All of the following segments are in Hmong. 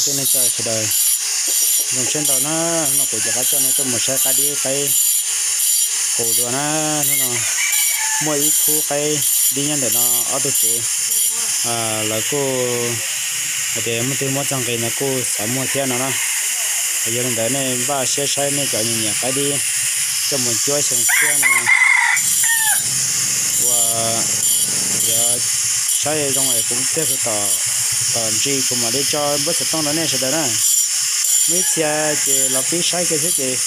Xyoo nej tso sawv daws, zoo siab ntau na, hnub no kuv rov qab coj nej tuaj mus saib qaib dib qaib qus dua na. Hnub no muaj ib khub qaib dib nyob ntawm no, ob tug tsev lawv kuj hais tias muaj twg muab txog nqi no kuj xav muaj thiab no na. Yog li ntawd nej npaj siab saib nej cov nyiam nyiam qaib dib coj mus cuab xyoo tshiab no uas yuav saib zoo es kuv thiaj tom tom ntsis kuv mam li tso npawb xov tooj rau nej sawv daws na. Muaj ib txhia ces los pib saib kiag xwb ces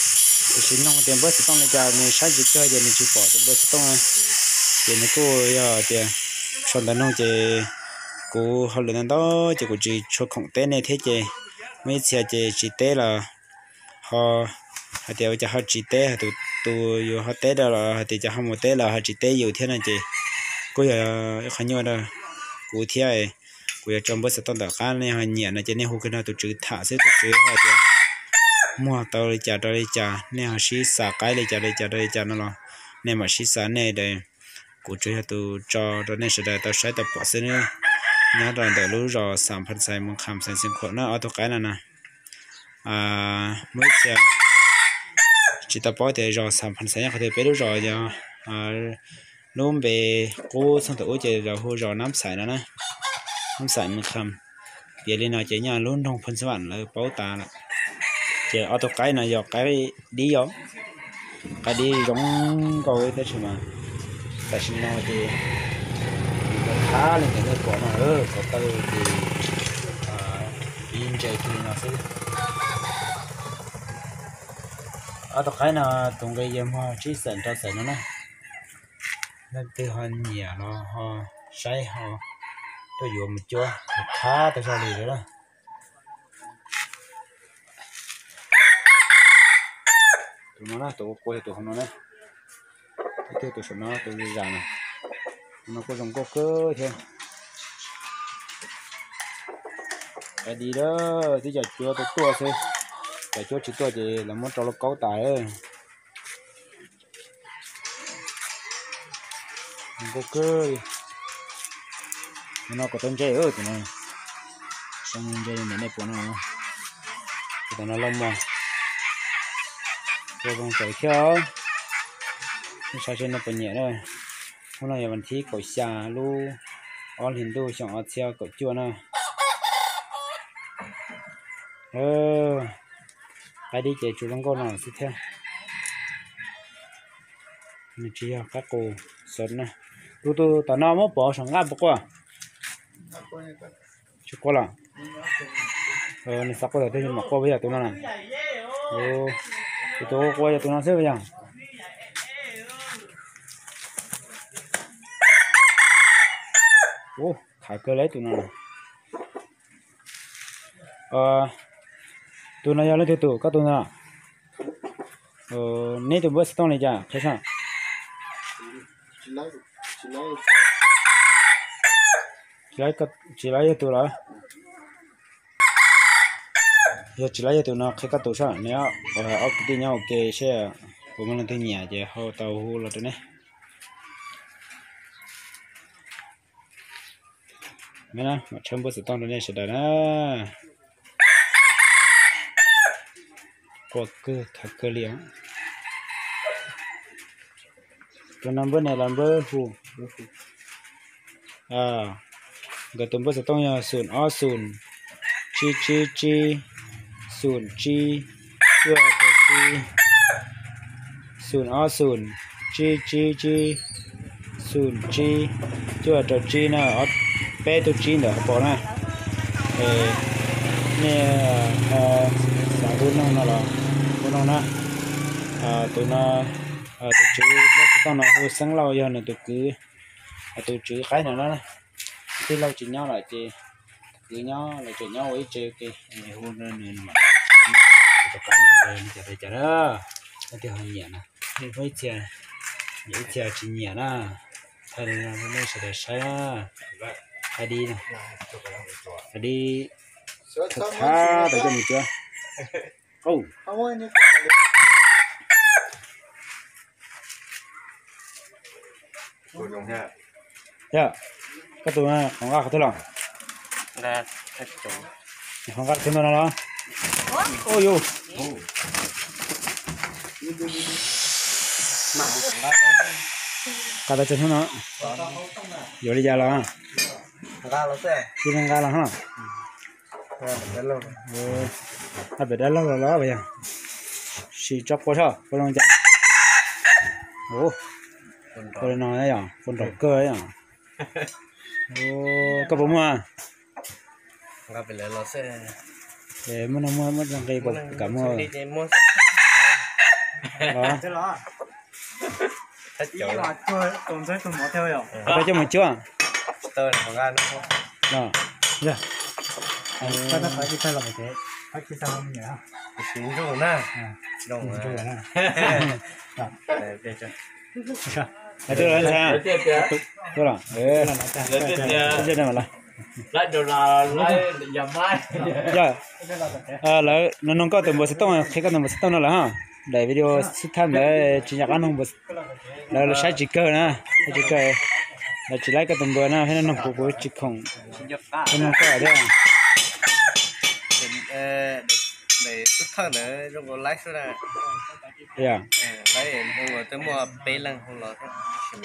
tam sim nug tias npawb xov tooj li cas, nws saib tsis kawg ces nws tsis pom tus npawb xov tooj na. Ces nws kuj yog tias sau ntawv nug ces kuv hauj lwm ntau ntau ces kuv tsis tshua khoom teb nej thiab ces muaj ib txhia ces tsis teb los ho hais tias ua cas ho tsis teb, tus tus yus ho teb rau los hais tias cas ho mus teb los ho tsis teb yus thiab no ces kuj yog ib qhov nyuaj rau kuv thiab. Kuv yuav tso npawb xov tooj tom qab, nej ho nyiam no ces nej hu kiag rau tus tswv tham xwb, tus tswv hais tias muag tau li cas rau li cas, nej ho sib xav qaib li cas li cas rau li cas no los nej mam sib xav nej daws. Kuv tsuas yog tus tso rau nej sawv daws tau saib tau pom xwb. Nyob rau ntawm lub zos Xam Phas Xais, Moos Kham, Xeev Khuam na, ob tug qaib no na. Muaj ib txhia tsis tau paub tias zos Xam Phas Xais nyob qhov twg, peb lub zos yog lub npe qub txheej thaum ub ces lawv hu zos Nab Xais no na, Nab Xais Moos Kham. Piav li no ces nyob lub nroog Phoos Xab Vam lawv paub tas lawm. Ces ob tug qaib no yog qaib dib os, qaib dib zoo nkauj tab sis mas tam sim no ces nws thab li ntawm nej pom no, ko taw ces ib ntses kiag li no xwb. Ob tug qaib no tus nqi yog muag tsib xees rau xees no na. Leej twg ho nyiam los ho saib ho tuaj yuav mus cuab, thab tau zog li lawm na. Tus no na, tus ua qua yog tus hauv no na. Ib tug tus saum no, tus zam no, tus no kuj zoo nkauj kawg thiab. Qaib dib lawm, twb yog cuab tuaj tuaj xwb, yog cuab tsis tuaj ces lawv muab rau lub kaub tas. Zoo nkauj kawg li. Tus no kom tau ntse, tus no zoo ntse li ntawm nej pom no. Tus no loj mos, ua zoo tawm thiab. Nej saib seb nej puas nyiam na. Hnub no yog vas thib kaum xya lub ob hlis ntuj xyoo ob txhiab kaum cuaj na. Qaib dib ces tsuas zoo nkauj no xwb thiab. Nws tsis yog qaib qus xov na. Tus tus tom no muab pov saum nqaj puas quaj? Tsis quaj los? Nws xav quaj thaum twg mam quaj puas yog tus no na? Tus tus quaj yog tus no xwb puas yog? Ub, khav kawg li tus no. Tus no yog leej twg tus, koj tus no? Neb tus npawb xov tooj li cas qhia saib. Tsis laib yog tus lawm. Yog tsis laib yog tus no qhia koj tus saib, neb ob kwv tij nyob ua ke seb puas muaj leej twg nyiam ces ho tau hu los rau neb. Mam tshawb npawb xov tooj rau nej sawv daws na. Quaj kawg khav kawg li os. Tus no npawb ne los npawb hu. Nkawd tus npawb xov tooj yog xum ob xum, tsib tsib tsib, xum tsib, cuaj rau tsib, xum ob xum, tsib tsib tsib, xum tsib, cuaj rau tsib na, peb tug tsib ntawm hauv paus na. Nej xav hu noog no los hu noog na. Tus no, tus tswv npawb xov tooj no hu Xeeb Lauj, yog nws tus kwv, tus tswv qaib no na. Tij laug tsis nyob lawm ces tus kwv nyob, lawv tseem nyob ua ib tsev ua ke. Hu nws, tus qaib no li cas li cas na. Leej twg ho nyiam na, muaj ib txhia nyiam ib txhia tsis nyiam na. Thaij li no rau nej sawv daws saib na. Qaib dib, qaib dib thab tau coj mus cuab. Yog, koj tus qhov nqa qhov twg los? Ho nqa tug ntawm no los? Ua yuv. Nqa tau tug hnub no. Yuav li cas los? Tsis li nqa los ho. Hab pem dab laug los los yog. Sim tso qua soj qua zoo cas. Ua li no yog qua nraum kawg yog. Koj puas muaj? Muaj no muaj, muaj tso nqi puas kam muaj? Peb coj mus cuab. Lawv nug koj tus npawb xov tooj, qhia koj tus npawb xov tooj no lawm ha. Daim video xub thawj ntawd tsis nco qab nug, lawv saib tsis kawg na, saib tsis kawg. Lawv tsis laib koj tus npawb na, thiab nug kuv kuv tsis khoom, thiab nug koj thiab. Yog.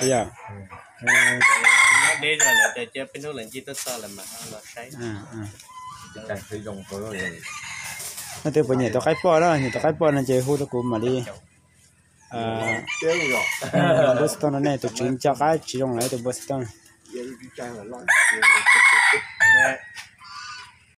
Yog. No twb puas nyiam tus qaib poj na, nyiam tus qaib poj no ces hu rau kuv mam li. Npawb xov tooj no ne, tus tswv nco qab tsis zoo lawm tus npawb xov tooj.